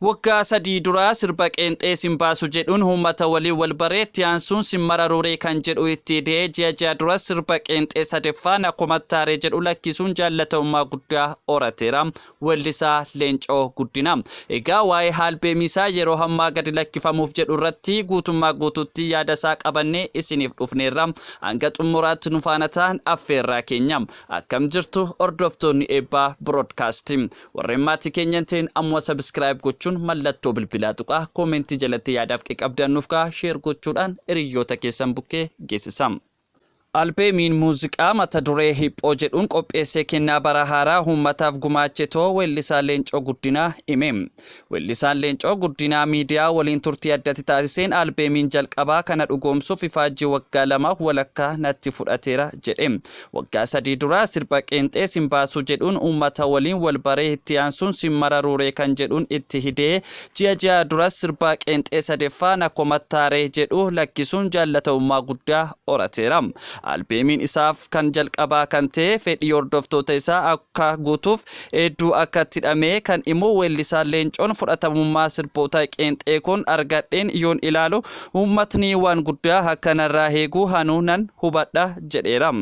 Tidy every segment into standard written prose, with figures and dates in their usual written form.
Waggaa 3 dura sirba qeenxee sin baasu jedhuun uummata waliin wal baree, itti aansuun sin mararuuree kan jedhu itti ida'ee, ji'a 6 dura sirba qeenxee sadeffaa na komattaaree jedhu lakkisuun jaallatamummaa guddaa horateera. Weellisaa Leencoo Guddinaa. Egaa waa'ee haalbeemii isaa yeroo hammaa gadi lakkifamuuf jedhu irratti guutummaa guutuutti yaada isaa qabannee isiniif dhufneerra. Hanga xumuraatti nu faana ta'an affeerraa keenya. Akkam jirtu hordoftoonni Eebbaa Broadcast. Warreen maatii keenya hin ta'in ammuma subscribe gochuun mallattoo bilbilaa tuqaa, koomentii jalatti yaadaaf qabdan nuuf kaa'aa, share gochuudhaan hiriyoota keessan bukkee geessisaa. Albeemiin muuziqaa mata duree Hiphoo jedhuun qopheessee kennaa bara haaraa uummataaf gumaache ta'uu weellisaa Leencoo Guddinaa hime. Weellisaan Leencoo Guddinaa miidiyaa waliin turtii addatti taasiseen albeemiin jalqabaa kana dhugoomsuuf ifaajjii waggaa 2f walakkaa natti fudhateera jedhe. Waggaa 3 dura sirba qeenxee sin baasuu jedhuun uummata waliin wal baree, itti aansuun sin mararuuree kan jedhuun itti hidee, ji'a 6 duras sirba qeenxee sadeffaa na komattaaree jedhu lakkisuun jaallatamummaa guddaa horateera. Albeemiin isaaf kan jalqabaa kan ta'e fedhii hordoftoota isaa akka guutuuf hedduu akka itti dhama'e kan himu weellisaan Leencoon, fudhatamummaa sirboota qeenxee kun argadheen yoon ilaalu uummatni waan guddaa akka narraa eegu anuu nan hubadha jedheera.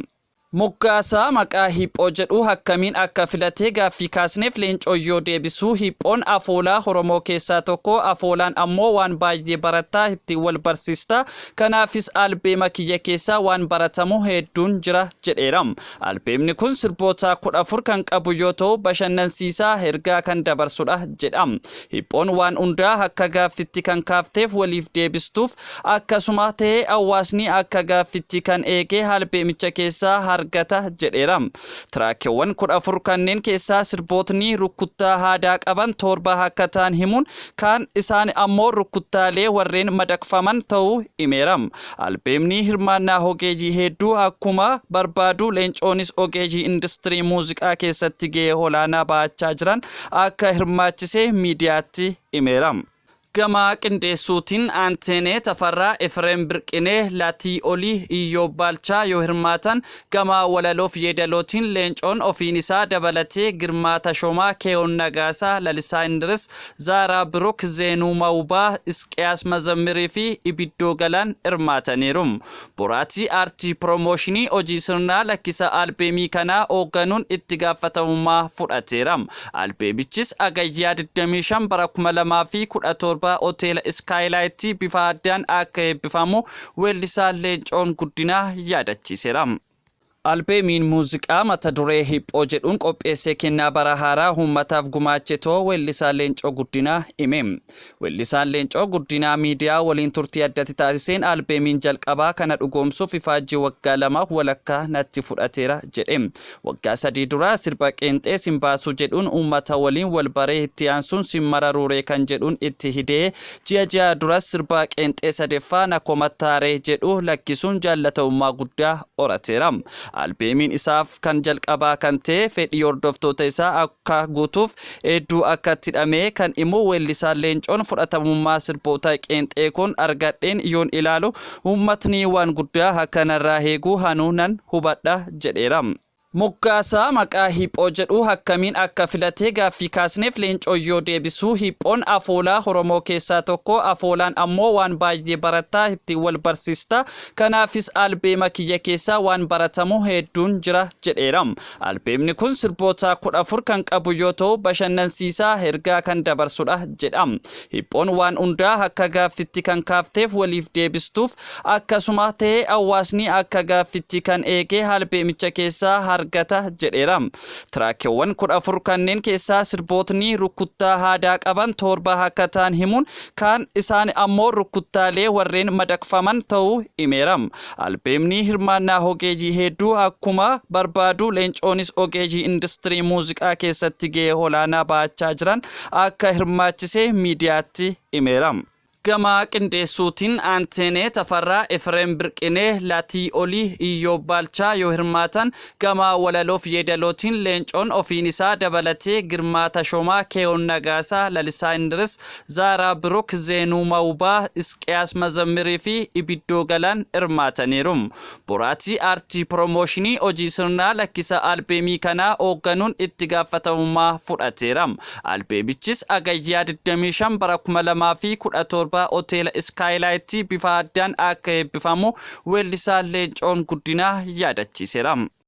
Moggaasa maqaa Hiphoo jedhu akkamiin akka filate gaaffii kaasneef Leencoon yoo deebisu, Hiphoon afoolaa Oromoo keessaa tokko, afoolaan ammoo waan baay'ee baratta, ittiin wal barsiista, kanaafis albeema kiyya keessaa waan baratamu hedduun jira jedheera. Albeemni kun sirboota 14 kan qabu yoo ta'u bashannansiisaa, ergaa kan dabarsudha jedha. Hiphoon waan hundaa akka gaaffitti kan kaafteef waliif deebistuuf, akkasuma ta'ee hawaasni akka gaaffitti kan eege albeemicha keessaa argata jedheera. Tiraakiiwwan 14 kanneen keessaa sirbootni rukkuttaa aadaa qaban 7 akka ta'an himuun, kaan isaan ammoo rukuttaalee warreen madaqfaman ta'uu himeera. Albeemni hirmaannaa ogeeyyii hedduu akkuma barbaadu, Leencoonis ogeeyyii industirii muuziqaa keessatti gahee olaanaa bahachaa jiran akka hirmaachise miidiyaatti himeera. Gama qindeessuutiin Anteenee Tafarraa, Efreem Birqinee, Latii Olii, Iyyoob Baalchaa yoo hirmaatan, gama walaloof yeedalootiin Leencoon ofiin isaa dabalatee Girmaa Tashoomaa, Keewoon Nagaasaa, Lalisaa Indiris, Zaaraa Biruk, Zeenuu Mawubaa, Isqiyaas Mazammirii fi Ibiddoo Galaan hirmaataniiru. Boraatii Aartii Piroomooshinii hojii sirnaa lakkisa albeemii kanaa hoogganuun itti gaafatamummaa fudhateera. Albeemichis Hagayyaa 25 bara 2017 Hoteela Iskaayilaayittii bifa addaan akka eebbifamu weellisaa Leencoon Guddinaa yaadachiiseera. Albeemiin muuziqaa mata duree Hiphoo jedhuun qopheessee kennaa bara haaraa uummataaf gumaache ta'uu weellisaa Leencoo Guddinaa hime. Weellisaan Leencoo Guddinaa miidiyaa waliin turtii addatti taasiseen albeemiin jalqabaa kana dhugoomsuuf ifaajjii waggaa 2f walakkaa natti fudhateera jedhe. Waggaa 3 dura sirba qeenxee sin baasuu jedhuun uummata waliin wal baree, itti aansuun sin mararuuree kan jedhuun itti hidee, ji'a 6 duras sirba qeenxee sadeffaa na komattaaree jedhu lakkisuun jaallatamummaa guddaa horateera. Albeemiin isaaf kan jalqabaa kan ta'e fedhii hordoftoota isaa akka guutuuf hedduu akka itti dhama'e kan himu weellisaan Leencoon, fudhatamummaa sirboota qeenxee kun argadheen yoon ilaalu uummatni waan guddaa akka narraa eegu anuu nan hubadha jedheera. Moggaasa maqaa Hiphoo jedhu akkamiin akka filate gaaffii kaasneef Leencoon yoo deebisu, Hiphoon afoolaa Oromoo keessaa tokko, afoolaan ammoo waan baay'ee baratta, ittiin wal barsiista, kanaafis albeema kiyya keessaa waan baratamu hedduun jira jedheera. Albeemni kun sirboota 14 kan qabu yoo ta'u bashannansiisaa, ergaa kan dabarsudha jedha. Hiphoon waan hundaa akka gaaffitti kan kaafteef waliif deebistuuf, akkasuma ta'ee hawaasni akka gaaffitti kan eege albeemicha keessaa argata jedheera. Tiraakiiwwan 14 kanneen keessaa sirbootni rukuttaa aadaa qaban 7 akka ta'an himuun, kaan isaan ammoo rukuttaalee warreen madaqfaman ta'uu himeera. Albeemni hirmaannaa ogeeyyii hedduu akkuma barbaadu, Leencoonis ogeeyyii industirii muuziqaa keessatti gahee olaanaa bahachaa jiran akka hirmaachise miidiyaatti himeera. Gama qindeessuutiin Anteenee Tafarraa, Efreem Birqinee, Latii Olii, Iyyoob Baalchaa yoo hirmaatan, gama walaloof yeedalootiin Leencoon ofiin isaa dabalatee Girmaa Tashoomaa, Keewoon Nagaasaa, Lalisaa Indiris, Zaaraa Biruk, Zeenuu Mawubaa, Isqiyaas Mazammirii fi Ibiddoo Galaan hirmaataniiru. Boraatii Aartii Piroomooshinii hojii sirnaa lakkisa albeemii kanaa hoogganuun itti gaafatamummaa fudhateera. Albeemichis Hagayyaa 25 bara 2017 Hoteela Iskaayilaayittii bifa addaan akka eebbifamu weellisaa Leencoon Guddinaa yaadachiiseera.